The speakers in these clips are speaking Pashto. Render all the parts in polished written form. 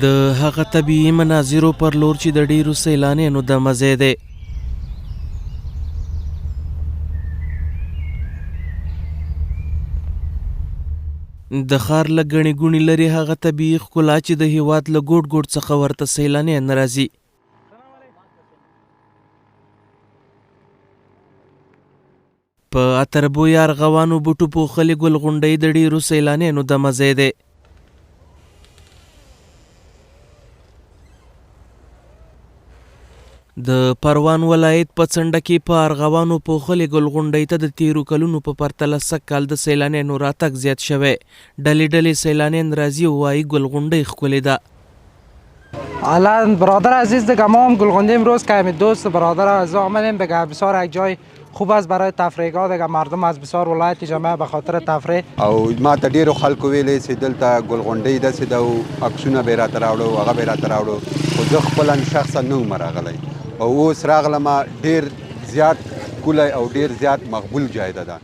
د هغه طبیعي مناظرو پر لور چې د ډیرو سیلانیانو د مزې دی. د ښار له ګڼې ګوڼې لرې هغه طبیعي ښکلا چې د هیواد له ګوټ ګوټ څخه ورته سیلانیان راځي. په عطربویه ارغوانو بوټو پوښلې ګل غونډۍ د ډیرو سیلانیانو دمه ځای دی. د پروان ولایت په څنډه کې په ارغوانو پوښلې ګل غونډۍ ته د تیرو کلونو په پرتله سږ کال د سیلانیانو راتګ زیات شوی. ډلې ډلې سیلانیان راځي او وايي ګل غونډۍ ښکلې ده. الان برادر عزیز دیگه ما هم گلغندی امروز که همین دوست برادر عزیز آمدیم دیگه، بسیار یک جای خوب است برای تفریحگاه دیگه. مردم از بسیار ولایت جامعه به خاطر تفریح. او ما ته ډیرو خلکو ویلې چې دلته ګلغونډۍ داسې ده او عکسونه به یې راته راوړو، هغه به یې راته راوړو، خو زه خپلاً شخصا نه وم راغلی او اوس راغلم. ډیر زیات ښکلی او ډیر زیات مقبول جای ده.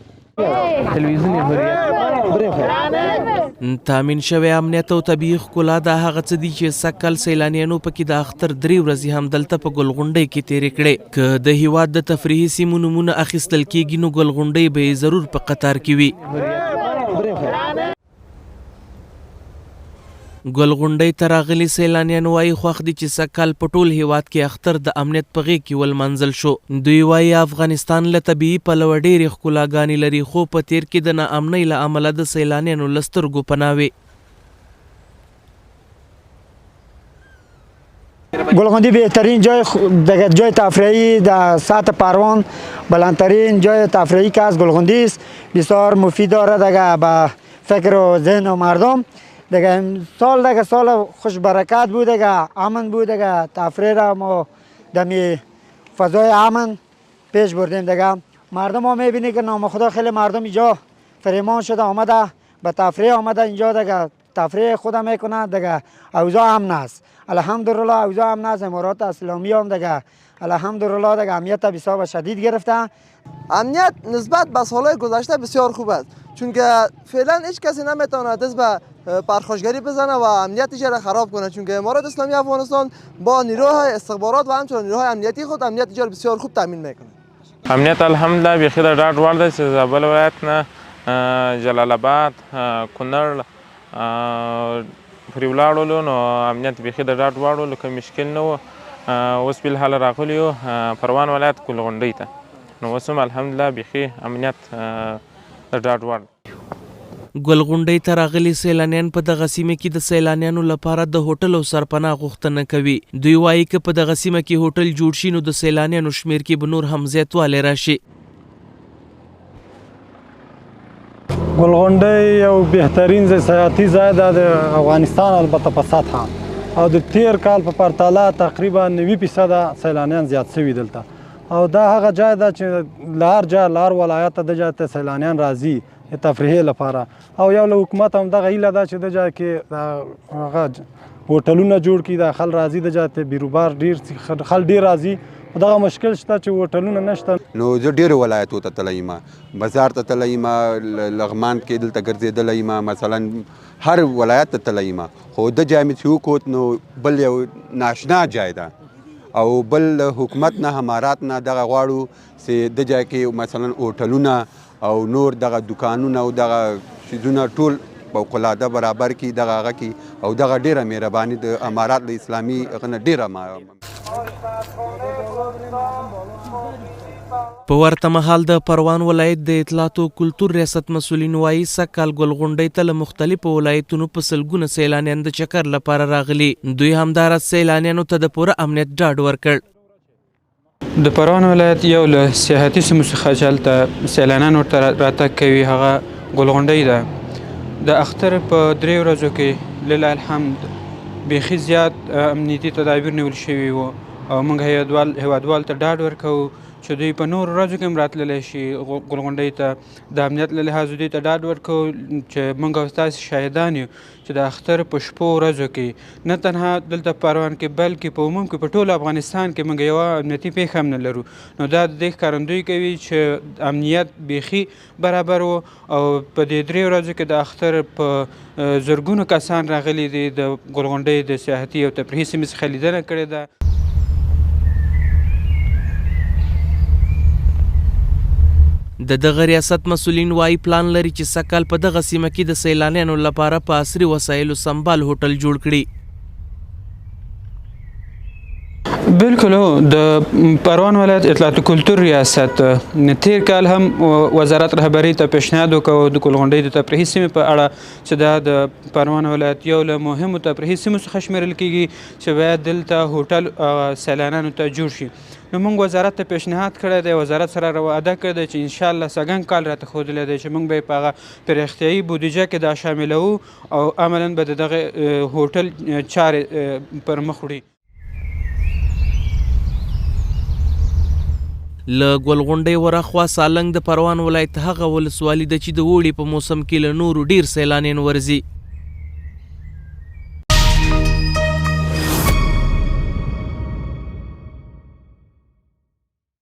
تامین شوی امنیت او طبیعي ښکلا دا هغه څه دي چې سږ کال سیلانیانو پکې د اختر 3 ورځې هم دلته په ګل غونډۍ کې تېرې کړې. که د هیواد د تفریحي سیمو نومونه اخیستل کېږي نو ګل غونډۍ به یې ضرور په قطار کې وي. ګل غونډۍ ته راغلي سیلانیان وايي خوښ دي چې سږ کال په ټول هیواد کې اختر د امنیت په غېږ کې ولمانځل شو. دوی وايي افغانستان له طبیعي پلوه ډېرې ښکلاګانې لري، خو په تېر کې د ناامنۍ له امله د سیلانیانو له سترګو پناه وې. گلغندی بهترین جای جای تفریحی در سطح پروان، بلندترین جای تفریحی که از گلغندی است، بسیار مفید داره دیگه به فکر و ذهن و مردم دیگه. سال دیگه سال خوش برکت بود دیگه، امن بود دیگه. تفریح را ما دمی فضای امن پیش بردیم دیگه. مردم ها میبینی که نام خدا خیلی مردم اینجا فریمان شده آمده به تفریح آمده اینجا دیگه، تفریح خود میکنه دیگه. اوضاع امن است الحمدلله، اوضاع امن است. امارات اسلامی هم دیگه الحمدلله دیگه امنیت بسیار شدید گرفته. امنیت نسبت به سالهای گذشته بسیار خوب است، چون که فعلا هیچ کسی نمیتواند دست به پرخاشگری بزنه و امنیت اینجا را خراب کنه، چون که امارات اسلامی افغانستان با نیروهای استخبارات و همچنین نیروهای امنیتی خود امنیت اینجا را بسیار خوب تامین میکنه. امنیت الحمدلله بیخي د ډاډ وړ دی چې زابل ولایت نه جلال آباد کونړ پرې ولاړلو نو امنیت بیخي د ډاډ وړ و، لکه مشکل نه و. اوس بالحال راغلي یو پروان ولایت ګل غونډۍ ته، نو اوس هم الحمدلله بیخي امنیت د ډاډ وړ. ګل غونډۍ ته راغلي سیلانیان په دغه سیمه کې د سیلانیانو لپاره د هوټل او سرپناه غوښتنه کوي. دوی وايي که په دغه سیمه کې هوټل جوړ شي نو د سیلانیانو شمېر کې به نور هم زیاتوالی راشي. ګلغونډۍ یو بهترین ځای سیاحتي ځای ده د افغانستان، البته په سطحه او د تیر کال په پرتله تقریبا 90% سیلانیان زیات شوي دلته، او دا هغه ځای ده چې له هر ځای له هر ولایته د ځای ته سیلانیان راځي د تفریحې لپاره. او یو له حکومت هم دغه هیله ده چې د ځای کې هغه هوټلونه جوړ کړي، دا خلک راځي د ځای ته، بیروبار ډېر خلک ډېر راځي، خو دغه مشکل شته چې هوټلونه نشته. نو زه ډېرو ولایتو ته تللی یم، بازار ته تللی یم، لغمان کې دلته ګرځېدلی یم، مثلا هر ولایت ته تللی یم، خو د ځای مې چې وکوت نو بل یو ناشنا ځای ده. او بل حکومت نه امارات نه دغه غواړو چې د ځای کې مثلا هوټلونه او نور دغه دکانونه او دغه څیزونه ټول فوقالعاده برابر کړي، دغه هغه کړي، او دغه ډېره مهرباني د امارات له اسلامي هغه نه ډېره په ورته مهال د پروان ولایت د اطلاعاتو کلتور ریاست مسؤلین وايي سږ کال ګل غونډۍ ته له مختلفو ولایتونو په سلګونه سیلانیان د چکر لپاره راغلي. دوی همداراز سیلانیانو ته د پوره امنیت ډاډ ورکړ. د پروان ولایت یو له سیاحتي سیمو څخه چې هلته سیلانیان ورته راتګ کوي هغه ګلغونډۍ ده. د اختر په 3 ورځو کې لله الحمد بیخي زیات امنیتي تدابیر نیول شوي وو، او موږ هیوادوال ته ډاډ ورکوو چې دوی په نورو ورځو کې هم راتللی شي ګلغونډۍ ته. د امنیت له لحاظه دوی ته ډاډ ورکوو چې موږ او تاسې شاهدان یو چې د اختر په شپو ورځو کې نه تنها دلته پروان کې بلکې په عموم کې په ټول افغانستان کې موږ یوه امنیتي پېښه هم نه لرو. نو دا د دې ښکارندوی کوي چې امنیت بیخي برابر و او په دې درې ورځو کې د اختر په زرګونو کسان راغلي دي، د ګلغونډۍ د سیاحتي او تفریحي سیمې څخه لیدنه کړې ده. د دغه ریاست مسولین وايي، پلان لري چې سږ کال په دغه سیمه کې د سیلانیانو لپاره په عصري وسایلو سمبال هوټل جوړ کړي. بالکل، د پروان ولایت اطلاعات کلتور ریاست تیر کال هم وزارت رهبری ته پیشنهاد وکړ د ګلغونډۍ د تفریحي سیمې په اړه چې دا د پروان ولایت یو له مهمو تفریحي سیمو څخه شمیرل کیږي چې باید دلته هوټل سیلانیانو ته جوړ شي. نو موږ وزارت ته پیشنهاد کړی دی، وزارت سره وعده کړې ده چې انشاءالله سږنګ کال راته ښودلی دی چې موږ به یې په هغه پراختیایي بودیجه کې دا شاملوو او عملاً به د دغه هوټل چارې پر مخ وړي. له ګلغونډۍ ورخوا سالنګ د پروان ولایت هغه ولسوالي ده چې د اوړي په موسم کې له نورو ډېر سیلانیان ورځي.